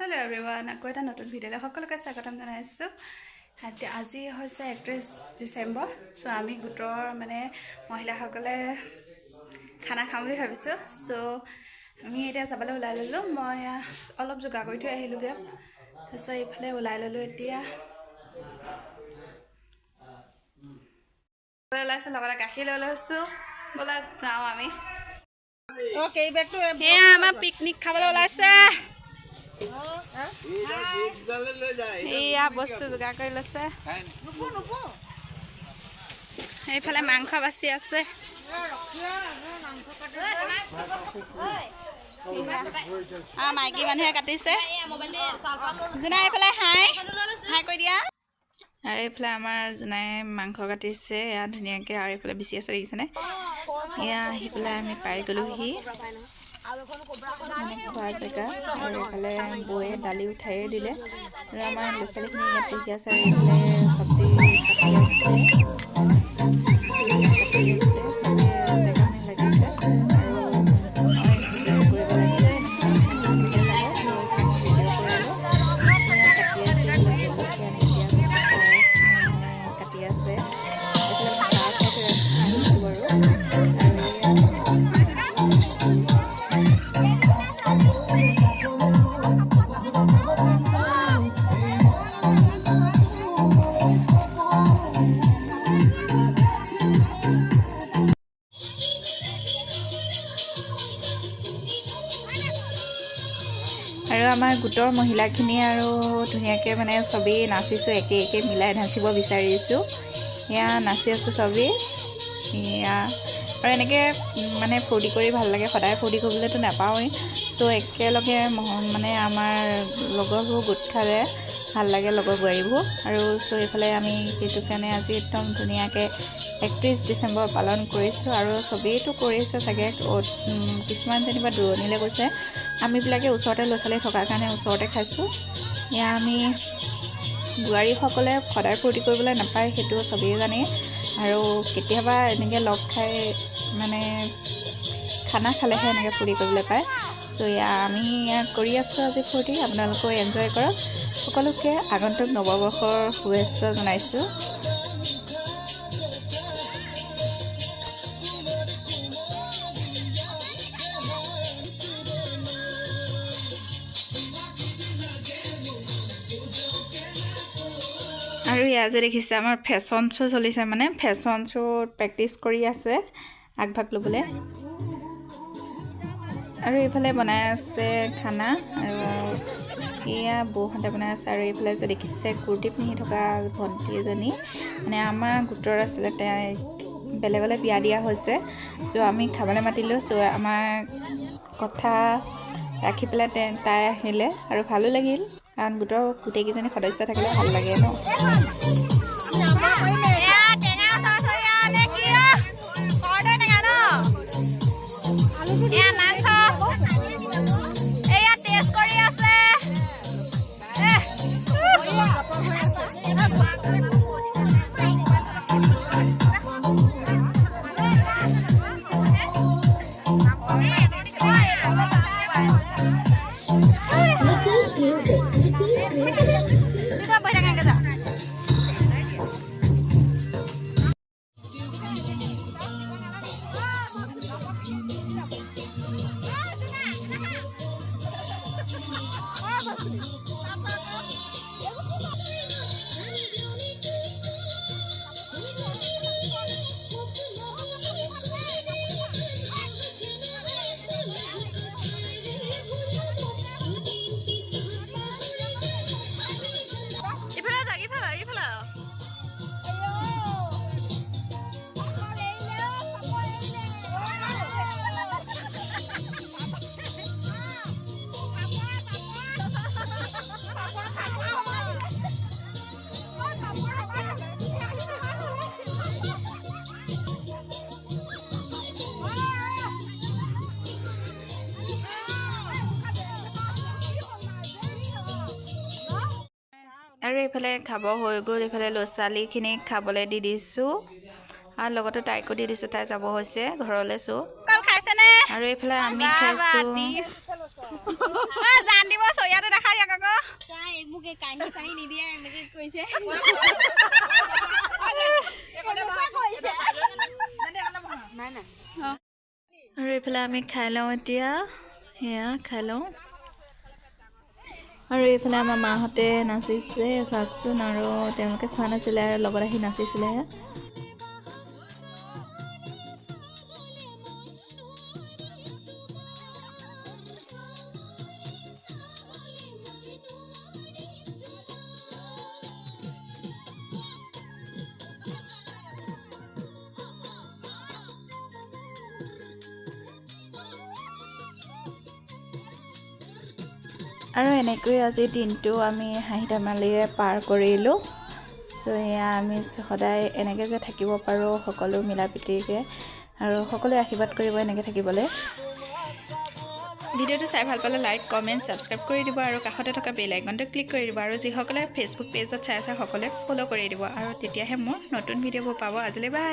Hello' everyone, আকৌ এটা নতুন ভিডিঅ'লৈ সকলোকে স্বাগতম জনাইছোঁ। এতিয়া আজি হৈছে 31 ডিচেম্বৰ। চ' আমি গোটৰ মানে মহিলাসকলে খানা খাম বুলি ভাবিছোঁ। চ' আমি এতিয়া যাবলৈ ওলাই ল'লোঁ। মই অলপ যোগাৰ কৰি থৈ আহিলোঁগৈ। তাৰপিছত এইফালে ওলাই ল'লোঁ। এতিয়া ওলাইছোঁ, লগতে গাখীৰ লৈ লৈছোঁ। ব'লক যাওঁ আমি। সেয়া আমাৰ পিকনিক খাবলৈ ওলাইছে। এয়া বস্তু যোগাৰ কৰি লৈছে। এইফালে মাংস বাচি আছে। মাইকী মানুহে কাটিছে। জোনাই, এইফালে হাই হাই কৈ দিয়া। আৰু এইফালে আমাৰ জোনাই মাংস কাটিছে এয়া ধুনীয়াকৈ। আৰু এইফালে বিচি আছে, দেখিছেনে? এয়া আহি পেলাই আমি পাই গ'লোহি মানে খোৱা জেগা। আৰু এইফালে বৌয়ে দালি উঠাইয়ে দিলে আৰু আমাৰ ল'ৰা ছোৱালীখিনি ইয়াত বহি আছে। আৰু এইফালে চব্জি কাটি আছে, কাটি আছে। চবে ডেকা লাগিছে আৰু ভিডিঅ' কৰিব লাগিলে ভিডিঅ' কৰিলোঁ। কাটি আছে এইফালে জলকীয়া, পিঁয়াজ কাটি আছে। এইফালে চাহ খাই থৈ আহিছোঁ বাৰু। আৰু এয়া আৰু আমাৰ গোটৰ মহিলাখিনিয়ে আৰু ধুনীয়াকৈ মানে চবেই নাচিছোঁ, একে একে মিলাই নাচিব বিচাৰিছোঁ। এয়া নাচি আছোঁ চবেই এয়া। আৰু এনেকৈ মানে ফূৰ্তি কৰি ভাল লাগে। সদায় ফূৰ্তি কৰিবলৈতো নাপাওঁৱেই। চ' একেলগে মানে আমাৰ লগৰবোৰ গোট খালে ভাল লাগে, লগৰ বোৱাৰীবোৰ। আৰু চ' এইফালে আমি সেইটো কাৰণে আজি একদম ধুনীয়াকৈ 31 ডিচেম্বৰ পালন কৰিছোঁ। আৰু চবেইতো কৰিছে চাগে, কিছুমান যেনিবা দূৰণিলৈ গৈছে। আমিবিলাকে ওচৰতে ল'ৰা ছোৱালী থকাৰ কাৰণে ওচৰতে খাইছোঁ। এয়া আমি বোৱাৰীসকলে সদায় ফূৰ্তি কৰিবলৈ নাপায়, সেইটো চবেই জানেই। আৰু কেতিয়াবা এনেকৈ লগ খাই মানে খানা খালেহে এনেকৈ ফূৰ্তি কৰিবলৈ পায়। চ' এয়া আমি ইয়াত কৰি আছোঁ আজি ফূৰ্তি। আপোনালোকেও এনজয় কৰক। সকলোকে আগন্তুক নৱবৰ্ষৰ শুভেচ্ছা জনাইছোঁ। আৰু ইয়াত যে দেখিছে, আমাৰ ফেশ্বন শ্ব' চলিছে। মানে ফেশ্বন শ্ব'ত প্ৰেক্টিচ কৰি আছে আগভাগ ল'বলৈ। আৰু এইফালে বনাই আছে খানা আৰু এয়া বৌহঁতে বনাই আছে। আৰু এইফালে যে দেখিছে, কুৰ্তি পিন্ধি থকা ভণ্টি এজনী মানে আমাৰ গোটৰ আছিলে, তাইক বেলেগলৈ বিয়া দিয়া হৈছে। চ' আমি খাবলৈ মাতিলোঁ। চ' আমাৰ কথা ৰাখি পেলাই তাই আহিলে আৰু ভালো লাগিল, কাৰণ গোটৰ গোটেইকেইজনী সদস্য থাকিলে ভাল লাগে ন। এয়া টেঙা চৰচৰীয়া নে কি অ? কৰ্দৈ টেঙা ন? এয়া মাংস, এয়া টেষ্ট কৰি আছে। এহ। Nitish Music. Nitish Music. তুমি বহি থাকা এনেকে যা। ইফালে যাক, ইফালে ইফালে। আৰু এইফালে খাব হৈ গ'ল। এইফালে ল'ৰা ছোৱালীখিনিক খাবলৈ দি দিছোঁ আৰু লগতে তাইকো দি দিছোঁ। তাই যাব হৈছে ঘৰলৈ। চ' কল খাইছেনে? আৰু এইফালে আমি খাইছোঁ। জান দিব চৰিয়াটো দেখাই দিয়ক। কাঁহী চাহী নিদিয়ে, এনেকে কৈছে। আৰু এইফালে আমি খাই লওঁ এতিয়া। সেয়া খাই লওঁ। আৰু এইফালে আমাৰ মাহঁতে নাচিছে, চাওকচোন। আৰু তেওঁলোকে খোৱা নাছিলে আৰু লগত আহি নাচিছিলে। আৰু এনেকৈ আজি দিনটো আমি হাঁহি ধেমালিৰে পাৰ কৰিলোঁ। চ' এয়া আমি সদায় এনেকৈ যে থাকিব পাৰোঁ সকলো মিলা প্ৰীতিৰে আৰু সকলোৱে আশীৰ্বাদ কৰিব এনেকৈ থাকিবলৈ। ভিডিঅ'টো চাই ভাল পালে লাইক, কমেণ্ট, ছাবস্ক্ৰাইব কৰি দিব আৰু কাষতে থকা বেল আইকনটো ক্লিক কৰি দিব। আৰু যিসকলে ফেচবুক পেজত চাই আছে, সকলোৱে ফ'ল' কৰি দিব আৰু তেতিয়াহে মোৰ নতুন ভিডিঅ'বোৰ পাব। আজিলৈ বাই।